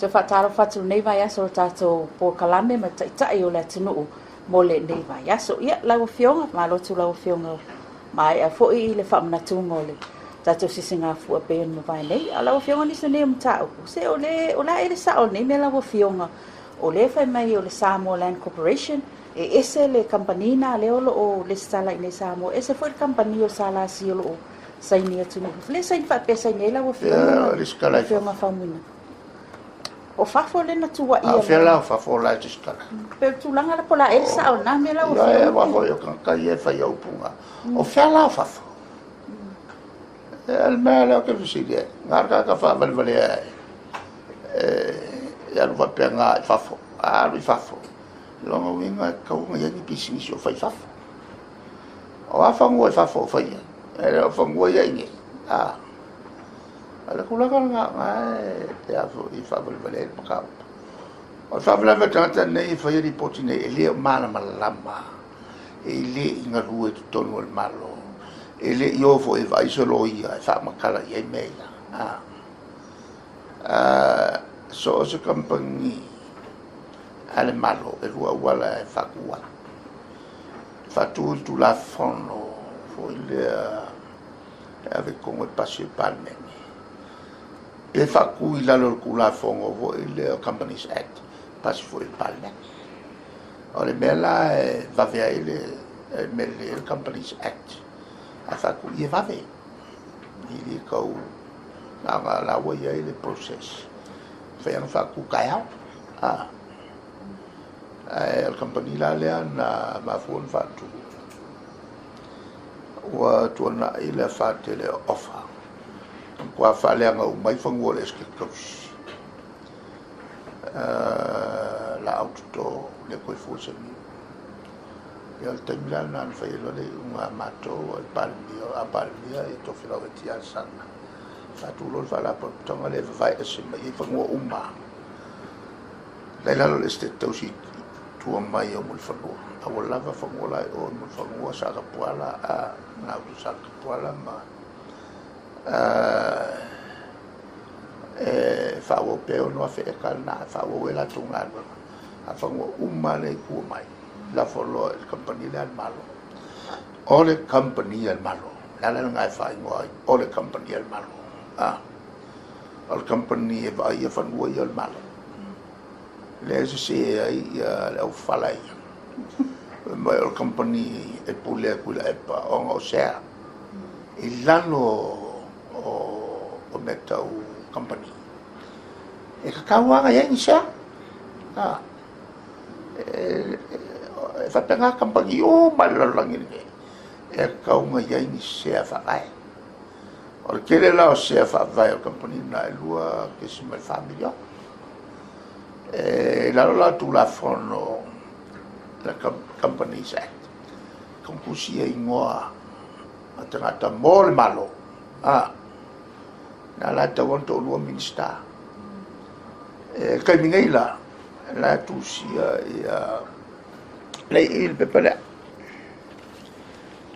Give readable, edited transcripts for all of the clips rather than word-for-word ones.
Toe faatalofa atu lenei vaiaso o le tatou polokalame ma le Taitai o le atunuu mo lenei vaiaso. Ia, lau Afioga, malo atu lau Afioga, maea foi le faamanatuga o le tatou sisigafua pei ona mavae nei. A lau Afioga, nisi o nei o mataupu, se o le, o le a e le sao o lenei mea lau Afioga, o lea fai mai o le Samoa Land Corporation, e ese le kamupani na lea o lo o lesitala i nei Samoa, ese foi le kamupani o SLC o lo o saini atunuu. Le saini faapea saini ai lau Afioga, Afioga Faumuina. O fafo lea na tuuaia. A o fea la o fafo la e resitala? Pe o le tulaga la po o le a ea le sao o lena mea lau Afioga. Ia, aua foi o tagata ia e fai upu na. O fea la o fafo? E le mea lea ou te fesili ai. Na o le tagata faavalevalea e alu faapena i fafo. A alu i fafo, lona uiga e tatau ona i ai ni pisinisi o fai i fafo. O a fanua i fafo o fai ai? E le o fanua ia i inei. A o le tulaga lena o na e a foi faavalevalea ai le mataupu. O le faalavelave o le tagata nei e faia lipoti nei, e le o malamalama, e le i galue i totonu o le Malo, e le i o foi e vaai se loia e faamatala i ai mea ia. So o se kamupani a le Malo, e lua auala e faatu ai. E faatu i le Tulafono foi lea e ave i totonu e pasi e le Palemene, pe faatu i lalo o le Tulafono foi lea o Companies Act, pasi foi e le Palemene. O le mea la e vave ai le mea lelei ai le Companies Act, a faatu i e vave, i le tau na ona la ua i ai le process, fai lava ona faatu taeao. Ae o le kamupani la lea na mafua ona faatu, ua tuanai le afa tele o Ofa, na matua faaleaga uma ai fanua o le Esetete Tausi, laau toto le toe fua se niu. Ia o le taimi la lena na fai ai loa le iuga a matou a le Palemia, a o Palemia ia Tofilau Eti Alesana, faatu loa le Faalapotopotoga lea e vavae ese mai ai fanua uma la i lalo o le Esetete Tausi i tua mai o Mulifanua. A ua lava fanua la i o i Mulifanua, Satapuala, gauta Satapuala ma e faaauau pea 6,000 eka lena, e faaauau ai latou galuega. A fanua uma lea i tua mai, lafo loa i le kamupani lea a le Malo. O le kamupani a le Malo, le ala lena e faaigoa ai, o le kamupani a le Malo. O le kamupani e vaaia fanua ia o le Malo. Lea e sese ai ia le aufala ia. Fai mai o le kamupani e pule e Tuilaepa ona o sea i lalo o mea tau kamupani. E tatau lava ona i ai ni sea. E faapena kamupani uma i le lalolagi lenei, e tatau ona i ai ni sea faavae. O le tele la o sea faavae o le kamupani lena e 2.4 miliona. E i lalo la o Tulafono le Companies Act, tusi igoa a tagata mo le Malo. Na la e tatau ona toalua Minisita. E le taimi nei la, la e tusia ia lea i le pepa lea.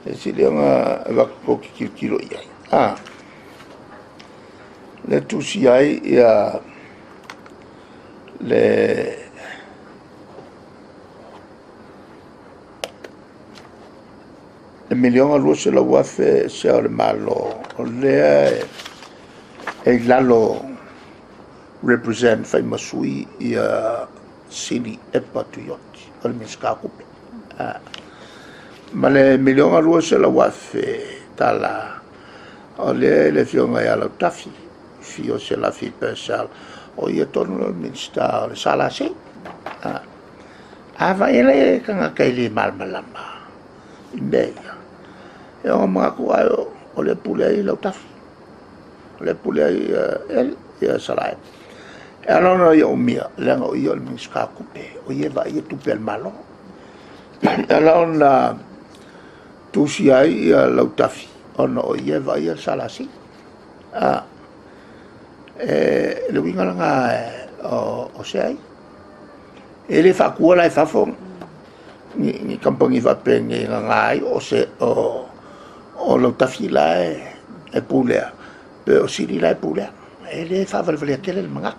E sili ona avatu tou te tilotilo i ai. Lea e tusia ai ia le $1,200,000 sea o le Malo, o lea e i lalo represent fai ma sui ia Sili Epa Tuioti, o le Minisita o Tupe. Ma le $1,200,000 o lea e le Afioga ia Lautafi, Fio Selafi Purcell, o ia tonu lea o le Minisita o le SLC. A vaai le tagata e le malamalama i mea ia, e ono manatu ai o lea e pule ai Lautafi, o lea e pule ai ia Salaema. E ala ona ia umia, leaga o ia o le Minisita o Tupe, o ia e vaaia tupe a le Malo. E ala ona tusia ai ia Lautafi, ona o ia e vaaia le SLC. E le uiga lena o sea ia. E le faatua la i fafo ni kamupani faapea e nana ai o se o Lautafi la e pulea pe o Sili la e pulea. E le faavalevalea tele le manatu.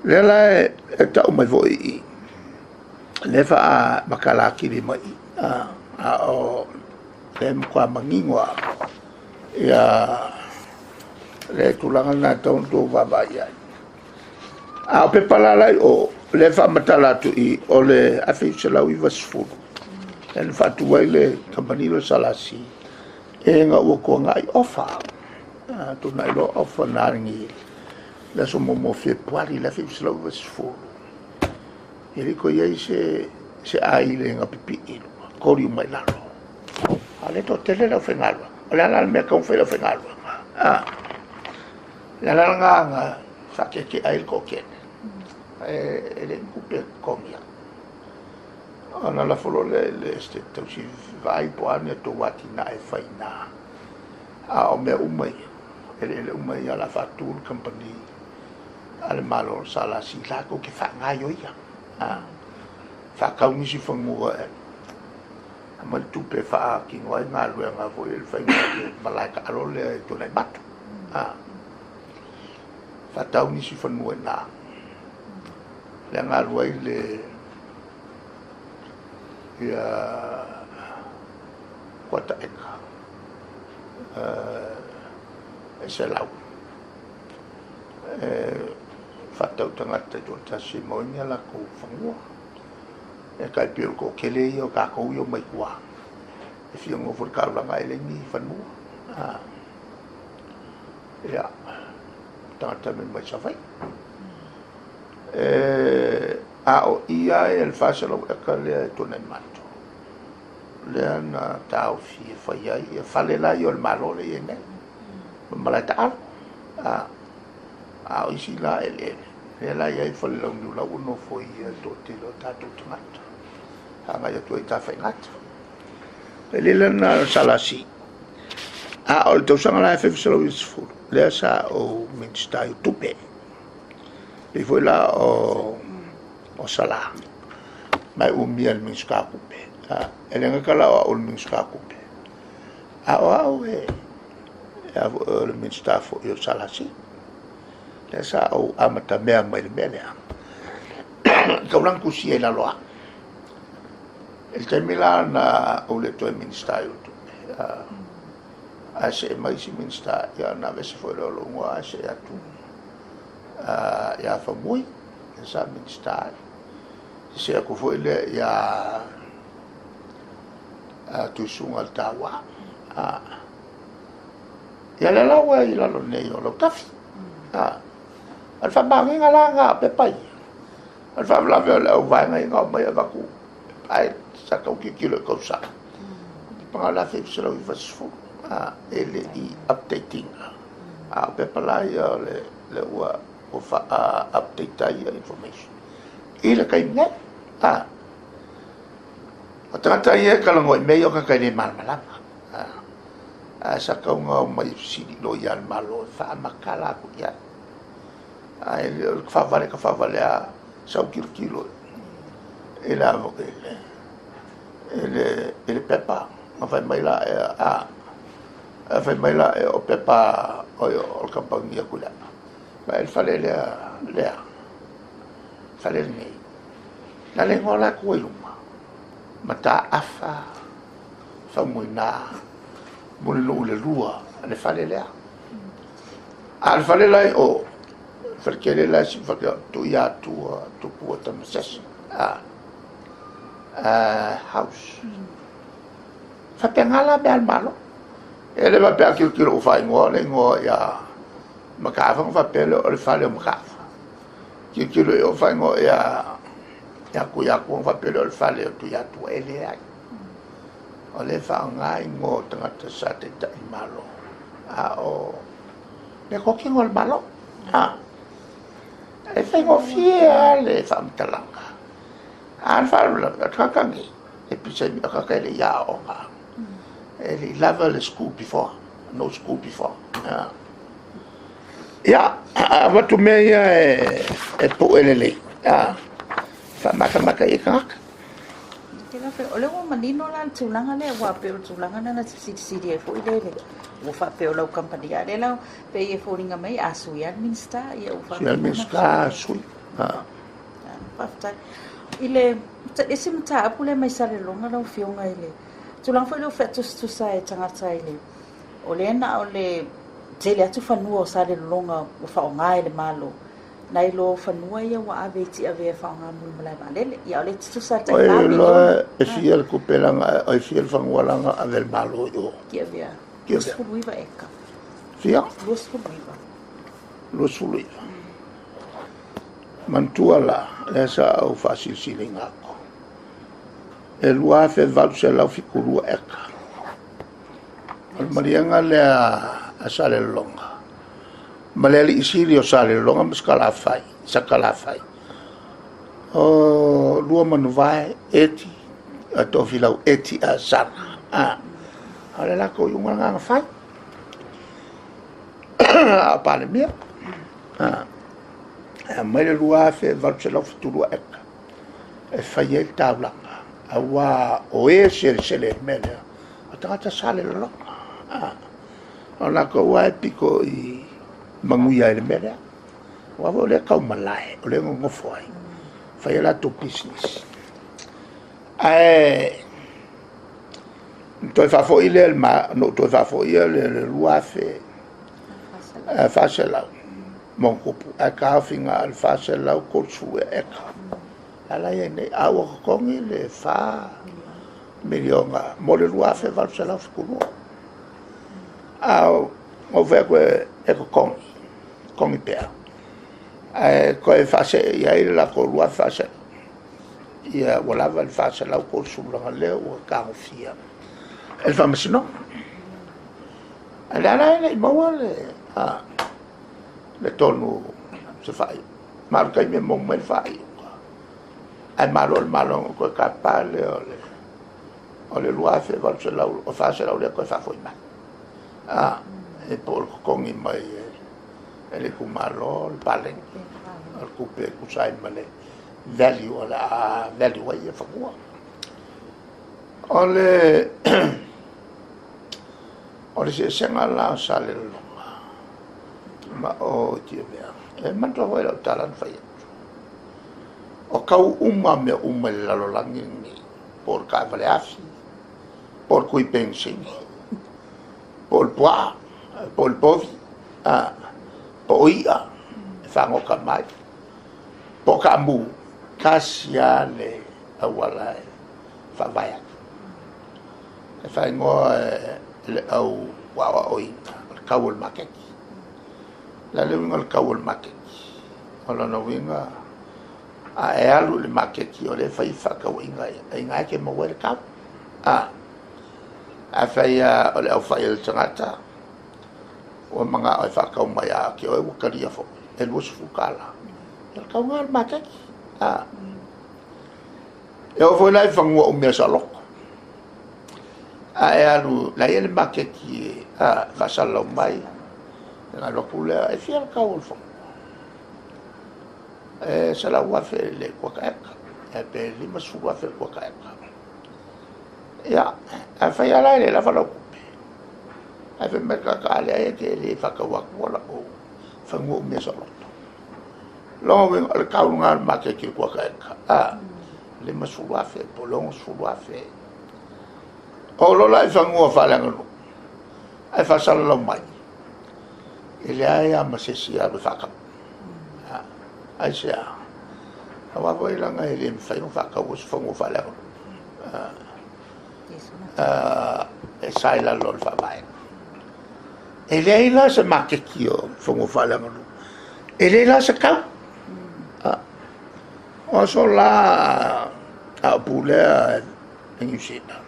Lea la e tau mai foi i i, lea e faamatala atili mai i i, a o lea e matua manino lava le tulaga lena e tatau ona outou vaavaai i ai. A o pepa la la e i o, lea e faamatala atu i i, o le 1990, lea na faatu ai le Kamupani lea o le SLC, ina ua tuanai Ofa, tuanai loa Ofa na alagi i le aso 1 o Fepuari 1990, e le i toe i ai se aile na pipii i luga, toli uma i lalo. A o lea e toatele le aufaigaluega. O le a la le mea e tatau ona fai e le aufaigaluega? O le ala lena na faatetea ai le toatele, e leai ni tupe e totogi ai. Ona lafo loa lea i le Esetete Tausi e vaai po o a ni a outou atinae e fai i ina. A o mea uma ia, eleele uma ia o le a faatu le kamupani a le Malo o le SLC latou te faagaoioia. Faatau nisi fanua e aumai le tupe e faatino ai galuega foi le faiga o le malae taalo lea i Tuanaimato. Faatau nisi fanua i ina, lea na alu ai le ia kuata eka e 100 e faatau i tagata e toatasi e maua ai ni a latou fanua. E tai pei o le toatele ia o tatou ia e omai i tua e fia nonofo i le taulaga ae leai ni fanua. Ia, tagata mai mai Savaii. A o i lava ia i le 400 eka lea e Tuanaimato, lea na taofi e fai ai ia fale la ia o le Malo lea e i ai nei, ma malae taalo. A o isi la eleele, lea la e i ai fale launiu la ua nofoia e le toatele o tatou tagata, agai atu ai i Tafaigata. O le eleele lena o le SLC. A o le tausaga la 1990, lea sa ou Minisita ai o Tupe. Pei foi la o Sala, ma e umia e le Minisita o Tupe. E le gata la o au o le Minisita o Tupe, a o au e o le Minisita foi o le SLC. Lea sa ou amatamea mai i le mea lea. E tatau la ona tusia i lalo o au. I le taimi la na ou le toe Minisita ai o Tupe, ae see mai isi Minisita, ia ona aveese foi lea o lou igoa ae see atu ia Faumui, lea sa Minisita ai. See atu foi lea ia Tuisugaletaua. Ia lea la ua i lalo nei o Lautafi. O le faamaoniga la lena o pepa ia. O le faalavelave o le auvaega ia na omai avatu ae sa tau tilotilo i tausaga. Paga o le 1990, e le i update ina. A o pepa la ia o le ua faa-update ai ia information i le taimi nei. O tagata ia e talanoa i mea ia o tagata e le malamalama. Ae sa tatau ona omai e fesili i loia a le Malo e faamatala atu i ai. Ae le o le faavale ka faavale lava sau tilotilo i le i le pepa ona fai mai lea a fai mai lea o pepa o le kamupani a Tuilaepa. Vaai le fale lea lea fale lenei na le igoa la tua i luma Mataafa Faumuina Mulinuu le lua le fale lea. A o le fale la i o, le fale tele la e Tuiatua Tupua Tamasese House. E faapena la mea a le Malo. E le faapea a tilotilo ua faaigoa le igoa ia Mataafa ona faapea lea o le fale o Mataafa. Tilotilo i o faaigoa ia Tuiatua ona faapea lea o le fale o Tuiatua. E leai. O lea e faaaoga igoa o tagata sa taitai Malo, a o meatotino a le Malo. E faigofie lava le faamatalaga, a o le faalavelave, o le tagata nei, e pisa i mea, o le tagata e le i aooga, e le i lava le school before, no school before. Ia, a avatu mea ia e pue lelei, faamatamata i ai tagata. O lea ua manino la le tulaga lea, aua pei o le tulaga lena na te fesilisili ai foi lea ua faapea o lau kamupani, a o lea la pei e foliga mai a sui lava le Minisita, ia ua faapena. Sui lava le Minisita, sui. Faafetai. I le isi mataupu lea mai Salelologa lau Afioga i le tulaga foi lea ua faatusatusa e tagata i le o lea na o le tele atu fanua o Salelologa ua faaaoga e le Malo, nai lo fanua ia ua ave i Tiavea e faaaoga mo le malae vaalele. Ia o lea e tutusa le tai $4 miliona. E fia le tupe leaga, e fia le fanua leaga ave e le Malo i o? Tiavea. 29 eka. Fia? 29. 29. Manatua la, lea sa ou faasilisiliina atu, e 2,872 eka. O le maliega lea a Salelologa ma le alii sili o Salelologa ma Sakalafai, Sakalafai, o Luamanuvae Eti, a Tofilau Eti Asana. A, o le latou iuga lena na fai. A o Palemia. A, e aumai le 2,872 eka e fai ai le taulaga, aua o e selesele i le mea lea, o tagata Salelologa. A, o latou lava e pito i manuia ai i le mea lea. Aua foi o lea e tau malae, o lea e nonofo ai, fai ai latou pisinisi. Ae na toe faafoi lea na ou toe faafoia le 2,400 ma ona tupu, ae taofi na o le 430 eka. A la e i ai nei, a ua totogi le $4 miliona mo le 2,872. A na ou fai atu e totogi, totogi pea, ae toe faasee i ai le latou 2,400, ia ua lava le 430, leaga o lea ua tagofia e le Faamasinoga. A o lea la e le i maua le tonu o se faaiuga. Ma o le taimi e maua mai ai le faaiuga, ae malo le Malo, ona toe tapa lea o le 2,800, o le 400 lea toe faafoi mai. E po o le totogi mai e le itumalo le paleni o le tupe e tusa ai ma le value o le a value ai ia fanua. O le o le eseesega la o Salelologa ma o i Tiavea, e manatua foi lau tala na fai atu, o tau uma mea uma i le lalolagi lenei, po o le taavale afi, po o le tui penisini, po o le puaa, po o le povi, po o i'a e fagota mai, po o taamu, tasi lava le auala e faavae ai. E faaigoa e le au aoaoina o le tau o le maketi. O le a le uiga o le tau o le maketi? O lona uiga, a e alu i le maketi o lea e fai ai fefaatauaiga ia, e i ina e te maua ai le tau. Afai lava o le aufai a le tagata ua manao e faatau mai ia te oe ua talia foi e $20, ia o le tau lena o le maketi. E oo foi la i fanua umia saoloto. A e alu, la e i ai le maketi e faasalalau mai, ona alu atu lea, e fia le tau o le fanua? E $100,000 le kuata eka, pe $50,000 le kuata eka. Ia, afai lava la e le lava lau tupe, ae fai mai le tagata, a leai e te le faataua atua lau fanua umia saoloto. Lona uiga, o le tau lena o le maketi i le kuata eka, $50,000 po o le $60,000. Oo loa la i fanua faaleaganuu, ae faasalalau mai, e leai lava ma se isi e alu e faatau. Aisea? Aua foi leaga e le mafai ona faataua se fanua faaleaganuu. E sa i lalo o le faavae. E leai la se maketi o fanua faaleaganuu. E leai la se tau. O aso la a o pulea e Niu Sila,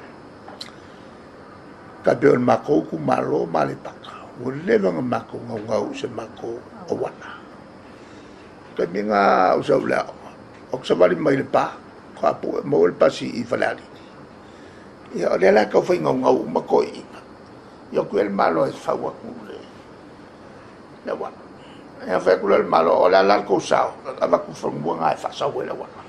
tai pei o le matou itumalo ma Aleipata, ua leva ona matou naunau i se matou auala. O le taimi lena a ou sau i le aoga, ou te savali mai Lepa, faatoa maua le pasi i Falealili. Ia o lea la e tau fai naunau uma toeaiina, ia o atu ia le Malo e fau atu le auala. Ia fai atu lea o le Malo, o le a la le tou sao? E avatu le fanua lena e faasau ai le auala.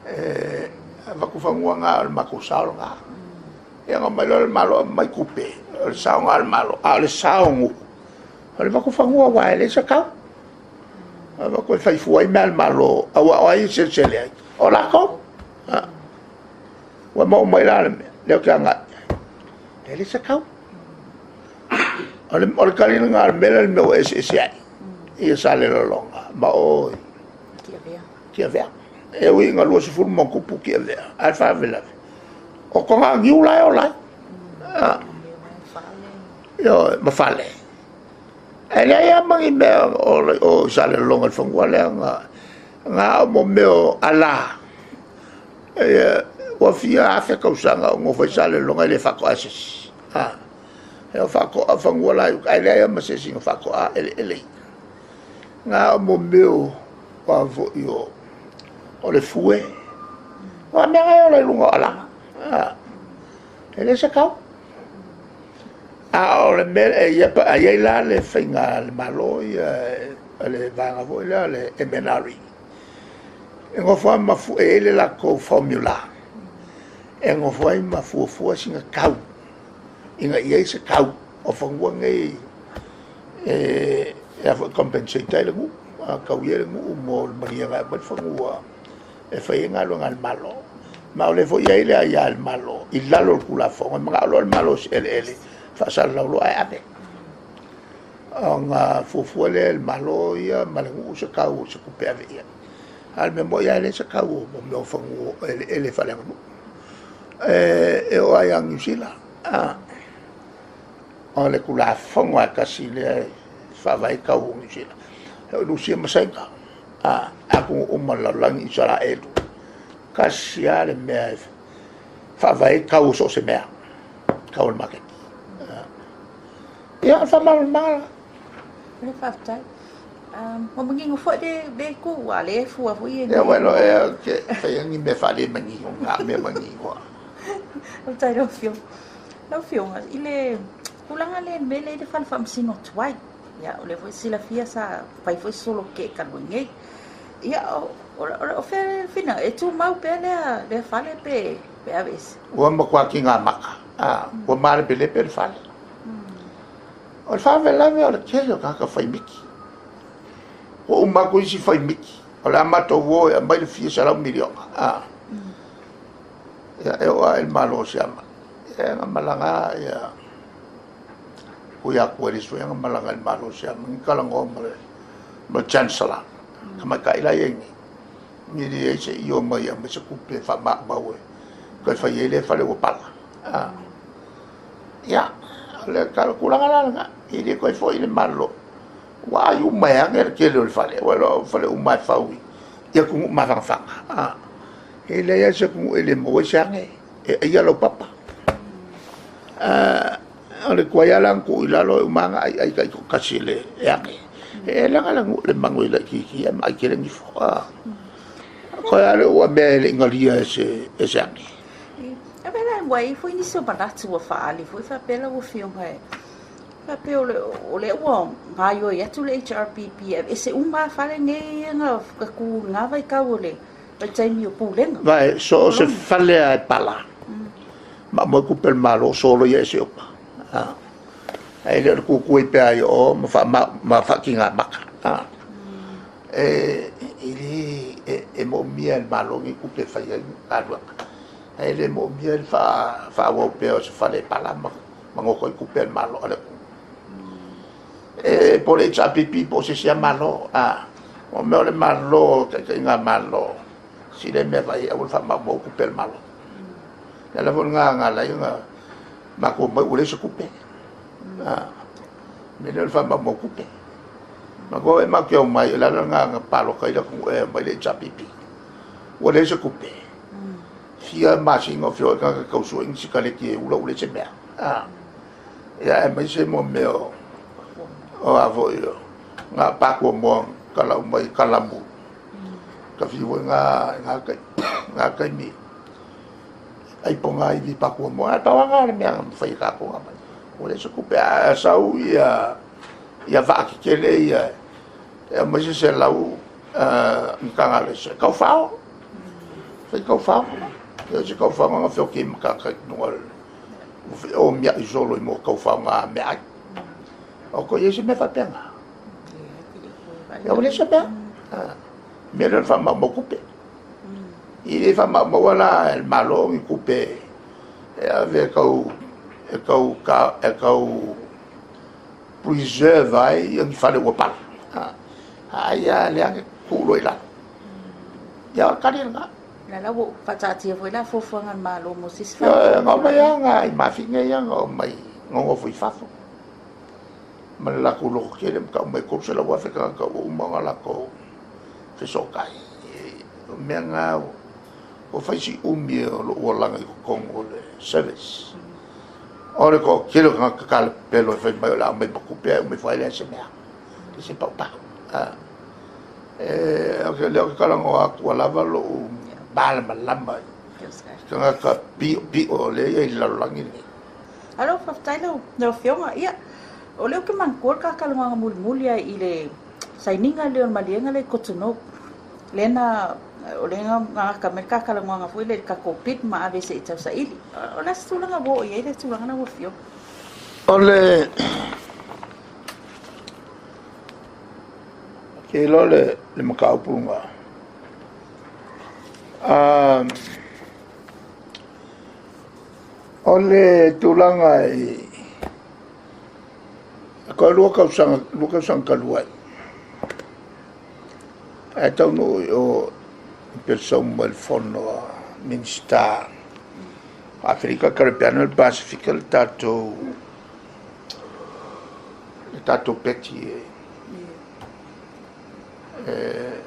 E avatu fanua na o le matou sao lena. Ia ona omai loa lea o le Malo aumai tupe, o le sao lena o le Malo, a o le sao o nuu, o le avatu fanua aua e leai se tau. Avatu e fai fua ai mea a le Malo, aua o ai e selesele ai? O latou. Ua maua mai la le mea lea ou te agai i ai, e leai se tau. O le tali lena o le mea lea o le mea ua eseese ai ia Salelologa ma o i Tiavea. E ui ina 20+ Tiavea, a o le faalavelave, o togaaniu la e ola ai. Ioe, ma fale. Ae leai lava ma ni mea o i Salelologa i le fanua lea na o mea o ala, ua fia afe tausaga o nofo ai Salelologa e le faatoa e se isi. E o faatoa fanua la e i uta, ae leai lava ma se isi na faatoa eleele ia. Na o mea o le fue, aua o mea na e ola i luga o ala, e leai se tau. A o le mea e i ai la le faiga a le Malo ia, le vaega foi lea o le MNRE, e nofo lava ma fue, e i ai le latou formula, e nofo ai ma fuafua sina tau, ina ia i ai se tau o fanua nei e compensate ai le nuu, tau ai le nuu mo le maliega e aumai le fanua e fai ai galuega a le Malo. Ma o lea foi e i ai le aia a le Malo i lalo o le Tulafono, e manao loa le Malo i se eleele, faasalalau loa ae ave. Ona fuafua lea e le Malo ia ma le nuu se tau o se tupe e ave i ai. A o le mea moni lava e leai se tau o mea o fanua o eleele faaleaganuu. E oo lava ia Niu Sila, o le Tulafono lava e tasi lea e faavae ai tau o Niu Sila, e oo i Rusia ma Saina, atunuu uma o le lalolagi, Isaraelu, tasi lava le mea e faavae ai tau o so o se mea, tau o le maketi. Ia, o le faamalamalamaga lena. Faafetai. Ua manino foi lea itu, aua o lea e fua foi Ia ua iloa ea ou te faia ni mea faale-manino, na o mea manino lava. Faafetai i lau Afioga. Lau Afioga, i le tulaga lea i le mea lea i le fale faamasino tuai, ia o lea foi e silafia sa fai foi se solotetee talu ai nei. Ia, o fea le finagalo, e tumau pea lea fale pe aveese? Ua matua tiga mata, ua malepelepe le fale. O le faalavelave o le tele o tagata fai miti. Ua uma atu isi fai miti, o le a matou o e aumai le fia selau miliona. Ia, e oo lava i le Malo o Siamani, ia na malaga lava ia Tuiatua i le isi foi na malaga i le Malo o Siamani, talanoa ma le Chancellor, tamaitai la e i ai nei, e leai se i omai e aumai se tupe e faamaumau e toe fai ai lea fale ua pala. Ia, o le tulaga la lena, e le toe foi i le Malo, ua ai uma e age le tele o le fale, ua iloa o fale uma lava e fau i atunuu mafanafana. E leai lava se atunuu e le maua ai se age e aia lau papa. O le tuai lava la ona tuu i lalo e uma lava ona aiai taitoatasi e age. E leaga le manu e laitiiti ma ai tele nifo. Toe lava lea o mea e le i galia e se age. E pei la ua i ai foi nisi o manatu ua faaali foi faapea lau Afioga e faapea o lea ua gaoioi atu le HRPP e aveese uma lava fale nei ia na tu i lena vaitau o le vaitaimi o Pulega. Vaai, so o se fale lava e pala, ma aumai tupe a le Malo, soloia ese uma. Ae le o le tutu ai pea i o ma faatiga mata. E le, e moomia e le Malo ni tupe e fai ai galuega, ae le moomia le faaauau pea o se fale e pala ma goto ai tupe a le Malo a le atunuu. E po o le HRPP po o se isi lava Malo, o mea o le Malo, o taitaiga a Malo, sili lea mea e vaai e aua le faamaumauina tupe a le Malo. O le ala foi lena na ala ai ona matou omai ua leai se tupe. O le mea lea o le faamaumau tupe. Manatua foi matou te omai, o le ala lena na palota ai le atunuu e omai le HRPP, ua leai se tupe. Fia masina o feoai tagata e tau sue ni sikaleti e ula ua leai se mea. Ia aemaise mo mea o a foi o na pakuamoa na talau mai kalamu. Ka fiu foi na taimi ai ponga ivi pakuamoa. Ae pau lava na o le mea na mafai e tatou ona fai. Ua leai se tupe. A sau ia vaa tetele ia e aumai se 100 ni taga alaisa, e tau fao. Fai kau faoga. Ia se kau faoga na feoki ma kaka i luga o le o miai solo i mo kau faoga a mea ai. O ko ia se mea faapena. Ia ua le se mea. Mea lea o le faamaumau tupe. I le faamaumaua la e le Malo ni tupe e ave e tau e tau e tau preserve ai ni fale ua pala. Ai a lea tuu loa i lalo. Ia o le tali lena. La la ua faataatia foi la fuafuaga a le Malo mo se isi fale. Na omai lava nai mafine ia na omai na nonofo i fafo ma le latou loto tele ma tau mai e 300,000 tagata ua uma ona latou fesootai. O mea na ua fai si umi o lou olaga i totonu o le service. O le toatele o tagata talapelo e fai mai o le a aumai ma tupe ae uma ifo lava e leai se mea. E se paupau. O lea ou te talanoa atu ua lava lou malamalama i tagata piopio o lea e i ai i le lalolagi lenei. Alo, faafetai lau Afioga. Ia, o lea ou te manatua le ta talanoaga mulimuli lava i le sainiga lea o le maliega lea i Cotonou. Lea na, o lea na gata mai le ta talanoaga foi lea i le tatou bid ma ave se i tausaili. O le a se tulaga ua oo i ai lea tulaga lau Afioga? O le Ke iloa le mataupu lena. O le tulaga i toe 2 tausaga, 2 tausaga talu ai, ae taunuu i o i Pelesauma i le fono a Minisita o Aferika, Karepeane ma le Pasefika le tatou le tatou peti e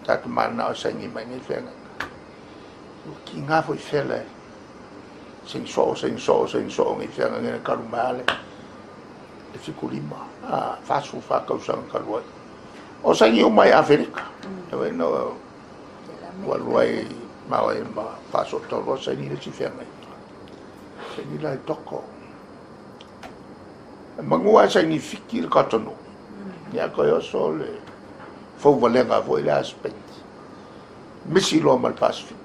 tatou mananao e saini mai nei feagaiga. Ua tiga foi fela e saini soo, saini soo, saini soo nei feagaiga na talu mai lava le 75, a, 44 tausaga talu ai. O saini uma i Aferika. E wai no, ua alu ai ma oe ma faasootauloa saini le isi feagaiga. Saini la i Toko. E manu lava saini Fiti le Cotonou. Ia toe oso le fauvalega foi lea a Spate. Misi loa ma le Pasefika.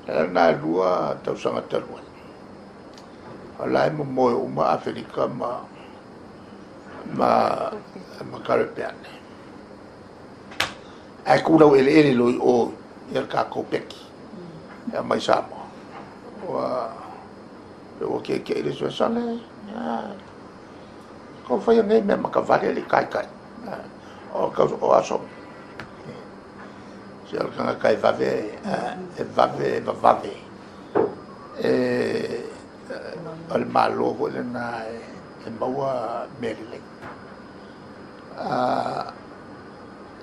Le ala lena e 2 tausaga talu ai. O la e momoe uma Aferika ma ma ma Karepeane. Ae tu laueleele loa i o i le tatou peki e aumai Samoa. Ua ua keke'i le isi sole. Ko whai nei mea makawale le kai kai. O kau o aso. Se o le tagata e vave, e vave, e vavave. E o le Malo foi lena e maua mea lelei.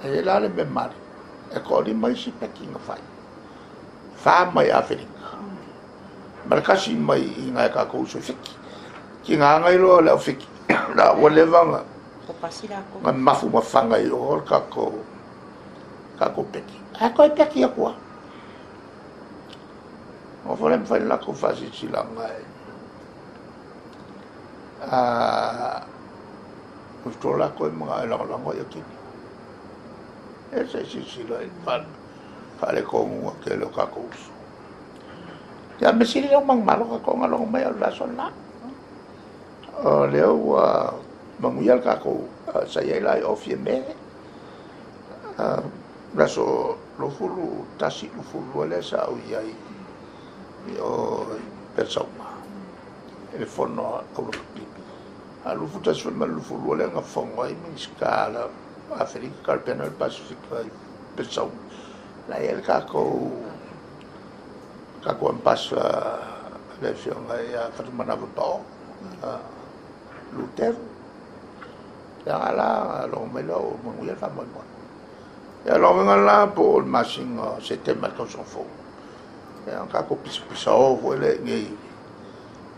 E i ai la le mea mali, e toalima isi peki na fai. 4 mai Aferika, ma le 1 mai i nai a tatou uso i Fiti. Tiga na iloa le au Fiti, la ua leva ona mafu mafana i o le tatou tatou peki. Ae toe peki atu lava. Ua foi le mafai ona latou faasilasilaga e withdraw latou e manao e lagolago ia Kini. E se i silasila i le faaletonuga tele o tatou uso. Ia mea sili lea ua manumalo tatou na logo mai au i le vaiaso lena. O lea ua manuia le tatou sa i ai la i o Fiame. Le aso 21, 22 lea sa ou i ai i o i Pelesauma i le fono a au lakapi. A 21 foi ma le 22 lea na fono ai Minisita o Aferika, Karepeana ma le Pasefika i Pelesauma. La e i ai le tatou tatou ambassador le afioga ia Fatumanava Pao Luteru. Ia la logo mai lea ua manuia le faamoemoe. Ia lona uiga la po o le masina o Setema i le tausaga fou, ia ona tatou pisapisao foi lea i inei i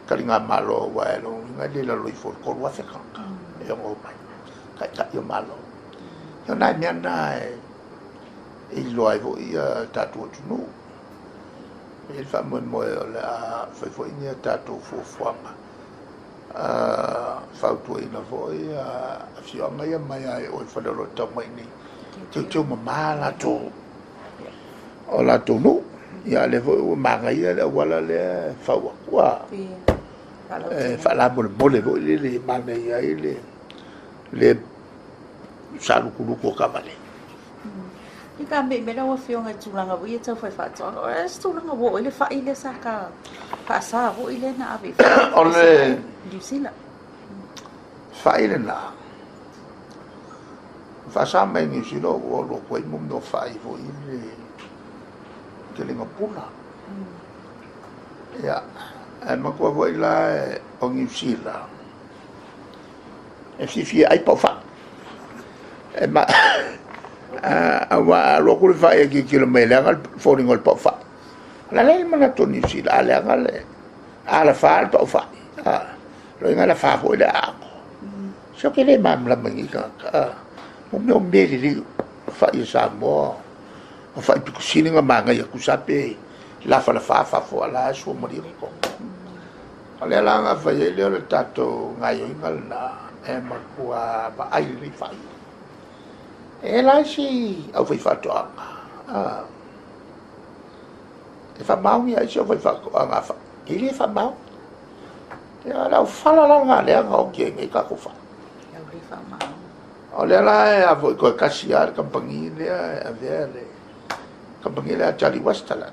taligamalo aua lona uiga e le i lalo ifo o le 3,000 tagata e ono omai, taitai o Malo. Ia o nai mea na e iloa ai foi le tatou atunuu. E i ai le faamoemoe o le a fai foi ni a tatou fuafuaga fautuaina foi afioaga ia mai lava i o i Faleolo e tau mai i inei, teuteu mama latou, o latou nuu. Ia, lea foi ua manaia le auala lea e fau atu, a e faalamolemole foi lele e manaia ai le salutulutu o taavale. I ka mea me lau afioga i tulaga foi ia tau fai faatoaga, o le tulaga ua oo ai le fai lea sa ta faasa foi lea na ave i O le Niu Sila. Fai lena, faasa mai Niu Sila ua alu atu ai mo mea o fai foi le kelega pula. Ia, ae manatua foi la o Niu Sila, e fiafia e ai paufai. E ma aua a alu atu le fai e tilotilo mai e leaga le foliga o le paufai. O le a le manatu o Niu Sila a leaga le alafa le paufai. O lona uiga e alafa foi le aano. Se ou te le malamalama i nei tagata. O mea o mea lelei o fai a Samoa, o fai pito sili ona manaia tusa lava pe lafalafa fafo a o la e suamalie totonu. O lea la na fai ai lea o le tatou gaoioiga lena e matua vaai lelei fai. E la isi aufaifaatoaga e faamaoni lava isi aufaifaatoaga fai, e le faamaoni. Ia o le aufala la lena lea na oti ai nei tatou fai. O lea la e a foi toe tasi lava le kamupani lea e avea le kamupani lea a Charlie Westerland.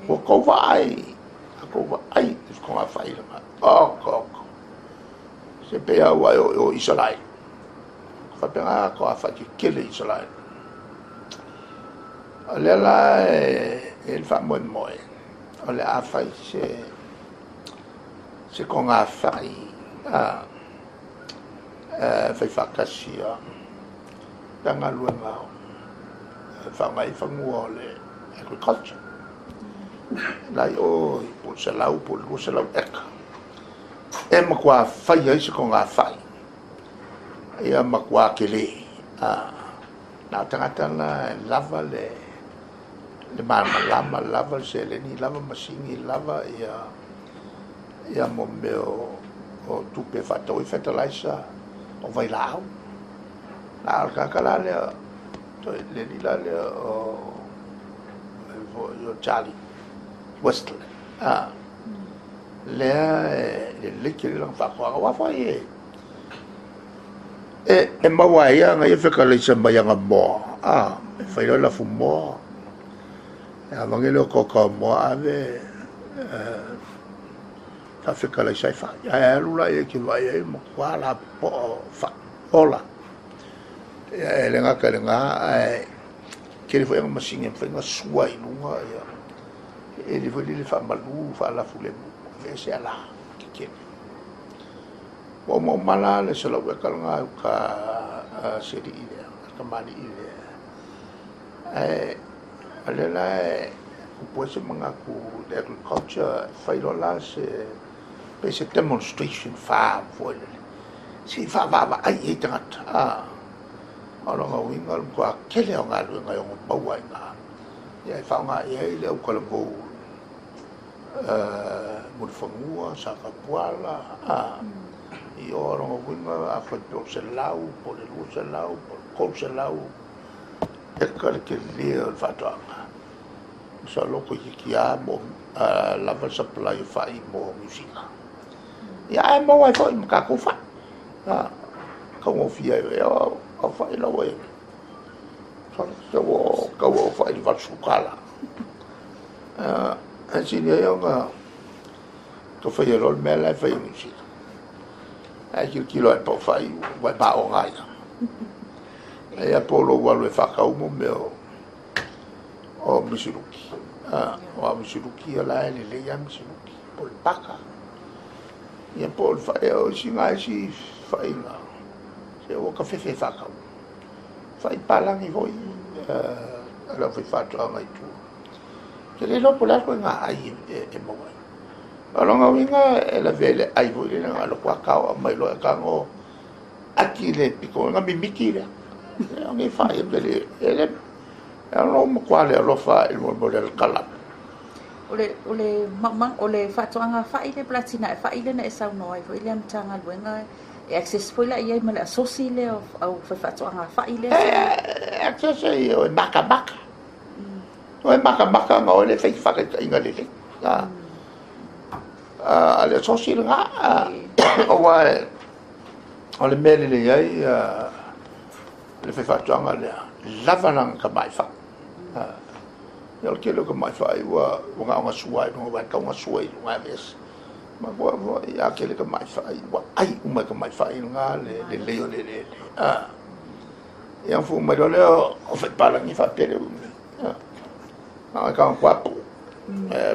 Ua tou vaai, a tou vaai i le togafai lena. Oko, oko. Se pei lava ua e oo i Isaraelu. Faapena togafai tetele i Isaraelu. O lea la e i ai le faamoemoe, o le a fai se togafai fai faatasi a Matagaluega e faaaoga ai fanua o le agriculture. La i o po o le 100 po o le 200 eka e matua fai ai se togafai ia matua tele. Na o tagata la e lava le malamalama, lava le seleni, lava masini, lava ia mo mea o tupe e faatau ai fertilizer, o vailaau. A o le tagata la lea, le alii la lea o Charlie Westley, lea e lelei tele lana faatoaga. Aua foi e maua ai ana ia fetalaisa mai ana moa, e fai loa lafumoa, e avane lea o otaota moa ave faafetalaisa ai fai. Ae alu la ia e te vaai ai, matua lapopoa o fai, ola. Ia, e le gata i lena, ae tele foi ana masini e mafai ona sua ai i luga, ia, e le foi lele faamalu, faalafulemu, aveese ala tetele. Ua omaoma la le 100 eka lena i uta a se alii lea, a le tamalii lea. Ae o lea la e tupu ai se manatu i le agriculture, e fai loa la se, pei se demonstration farm foi lele, se i faavaavaai i ai tagata. O lona uiga o le matua tele lava o galuega e ono maua ai i ina, ia e faaaoga i ai le autalavou Mulifanua, Satapuala, i o lona uiga afai pe o le 100 po o le 200 po o le 300 eka le tele o le faatoaga. Masalo toeitiiti lava lava le supply o fai mo Niu Sila. Ia ae maua ai foi ma tatou fai. Taugofie ai o fai la ua i ai. Ua tau oo fai i le $80. Ae sili ai ona tau faia loa le mea la e fai e Niu Sila. Ae tilotilo lava i le paufai ua e maoga ai. Ia po o lou alu e faatau mo mea o misiluki. Aua o misiluki o la e lelei lava misiluki. Po o le paka. Ia po o le fai, o isi na isi faiga, se ua tafefe e faatau. Fai palagi foi a le aufaifaatoaga i tua. Ou te le iloa po o le a le ituaiga ai e maua ai. O lona uiga e lavea i le ai foi lele na alu atu lava tao aumai loa e tago ati le pito ona mimiti lea. O nei fai e le, e le, e lou matua le alofa i le mea o le kalapu. O le o le faatoaga fai lea po o le atinae fai lea na e saunoa ai foi i lea Matagaluega, e access foi la i ai ma le asosi lea o au faifaatoaga fai lea? E access ai e makamaka. O e makamaka ona oe lea e fai faataitaiga lelei. A le asosi lena, aua o le mea e lelei ai le faifaatoaga lea, lava lana tamai fai. Ia o le tele o tamai fai ua na ona sua lava i luga, aua e tatau ona sua i luga e aveese. Manatua foi, a tele tamai fai, ua ai uma e tamai fai na le lelei o le eleele. Ia ona fua mai loa lea o fai palagi faapele umi. Na o le kuapu.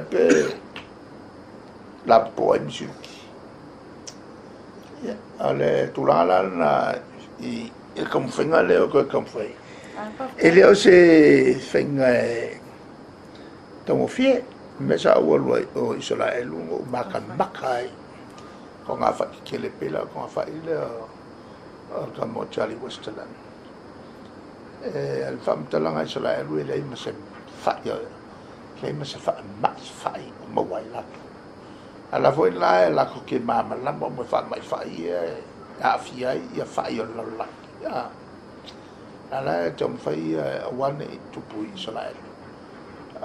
Pe lapopoa ai misiluki. Ia, o le tulaga la lena i le taumafaiga lea o toe taumafai. E le o se faiga e taugofie. O le mea sa ou alu ai i o i Isaraelu na ou matamata ai i togafai tetele pei la o le togafai lea o le tama o Charlie Westerland. O le faamatalaga a Isaraelu e leai ma se fai, leai ma se faamai fai o maua ai latou. A o la foi la e latou te malamalama uma i faamai fai ia e aafia ai ia fai o le lalolagi. A la e taumafai ia aua ne i tupu i Isaraelu. O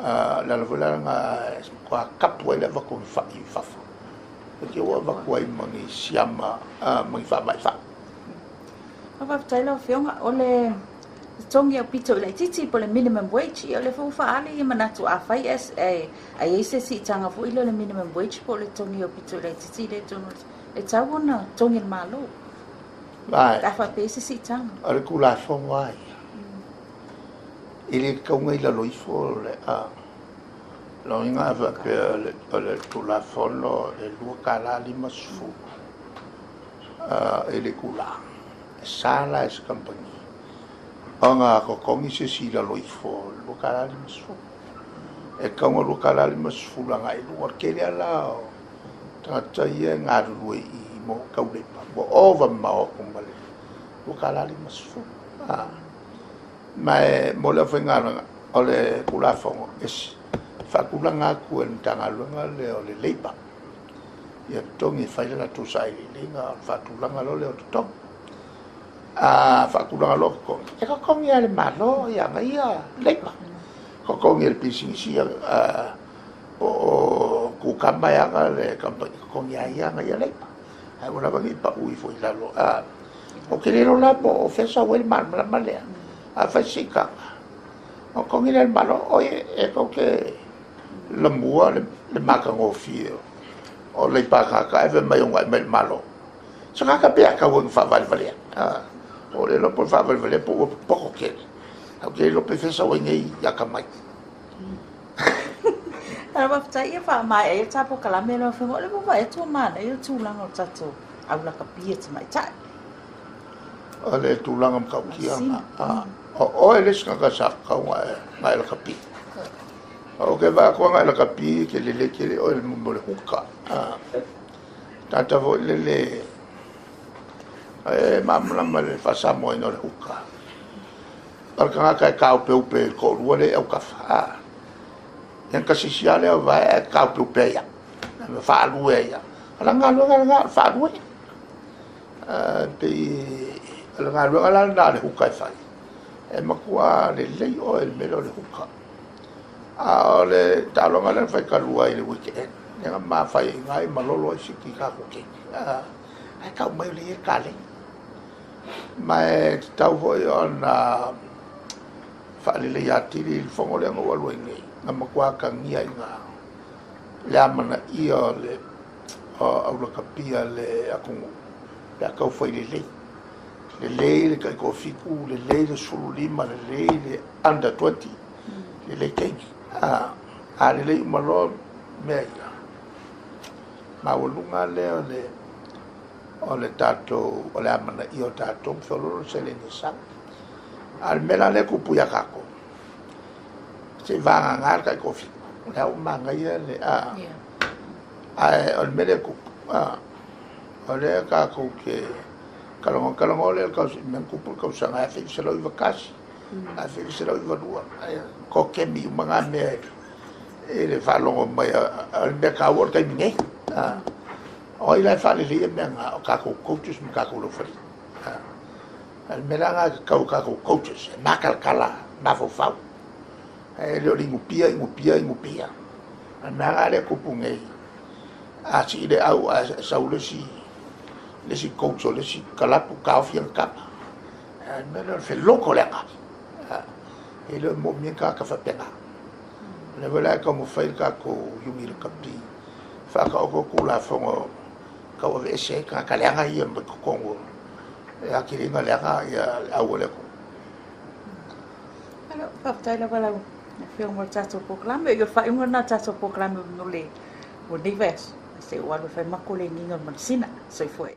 le ala foi la lena e matua tapu ai le avatu o ni fai i fafo. E te ua avatu ai ma ni siama ma ni faamai fai. Faafetai lau Afioga. O le totogi aupito i laitiiti po o le minimum wage, ia o lea foi ua faaali ia manatu afai e a i ai se siitaga foi lea o le minimum wage po o le totogi aupito i laitiiti lea i totonu o le e tatau ona totogi e le Malo. Pe a faapea e i ai se siitaga. O le Tulafono lava ia, e le tatau ona i lalo ifo le lona uiga a faapea o le Tulafono e $2.50 i le itula, e sa la i se kamupani ona totogi se isi i lalo ifo o le $2.50. E tatau ona $2.50 agai i luga. O le tele lava la o tagata ia e galulue i mo tauleipa, ua ova mamao atu ma le $2.50. Ma e mo le aufaigaluega, o le Tulafono e faatulaga atu e le Matagaluega lea o le Labour ia totogi e fai le latou sailiiliga ona faatulaga loa lea o totogi. A faatulaga loa totogi, e totogi lava e le Malo ia ana ia labour, totogi e le pisinisi po o kukama e ana le kamupani, totogi lava e ia ana ia labour. Ae aua lava ne i pau ifo i lalo. Ou te le iloa la po o fea e sau ai le malamalama lea, a fai se siitaga, ona totogi lea e le Malo. Oi, e tou te lamua le matagofie o leipa a tagata ae fai mai e uunai mai i le Malo. Se tagata pe a tau ina faavalevalea. Ua le iloa po o le faavalevalea po ua popoto tele. Ae ou te le iloa pe fea e sau ai nei atamai. Ae faafetai ia faamaea ai le ta polokalame lau Afioga. O lea ua vaai atu ua manaia le tulaga o le tatou au lakapi a tamaitai. O le tulaga matautia lena. O oe le isi tagata sa tatau ona e lakapi. Ou te vaai atu ana e lakapi e te lelei tele oe i le mea o le huka. Tagata foi lele e malamalama i le faa-Samoaina o le huka. O le tagata e taopeupe i le toalua lea e i autafa. Ia ona tasisi lava lea o vae ae taopeupe ai lava, faalue ai lava. O lana galuega lena o le faalue. E pei o le galuega la lena a le huka e fai, e matua lelei oe i le mea lea o le huka. A o le taaloga lea na fai talu ai i le weekend, lea na ma fai ai i ina ma lolo ai Fiti i tatou keiki, ae tau mai o lea e i ai le kalena. Ma e tatau foi ona faaleleia atili le fono lea na ou alu ai nei, na matua atagia i ina le amanaia o le au lakapi a le atunuu pe a tau fai lelei. Lelei le taitoafitu, lelei le 15, lelei le under 20, lelei teine. A lelei uma loa mea ia, maualuga lea o le o le tatou, o le amanaia o tatou ma feoloolo le seleni e sau. A o le mea la lea e tupu ia tatou, se i vagana le taitoafitu, o lea ua manaia le, a, ae o le mea lea e tupu, a, o lea tatou te talanoa, talanoa lea i le mea na tupu i le tausaga 1991, 1992, ae kokemi uma na mea i le faalogo mai, o le mea taua o le taimi nei. O ai la e faaleleia mea na? O tatou coaches ma tatou laufali. O le mea la lena e tatau i tatou coaches, e matalatala mafaufau. Ae le o le inupia, inupia, inupia. A o le mea lava lea e tupu nei, a sii le au ae sau le isi, le isi coach o le isi kalapu taofi ana tama. A o le mea lea o le feloto o le agaga. E le o moomia ni tagata faapena. O lea foi la e taumafai le tatou Iuni Lakapi e faataoto Tulafono e tauaveese ai tagata leaga ia mai totonu e atili ai ona leaga le au a le atunuu. Malo, faafetai lava lau Afioga mo le tatou polokalame. O le faaiuga lena o le tatou polokalame mo lenei vaiaso. Se i ou alu e fai maku le iniga o le manusina. Soifua.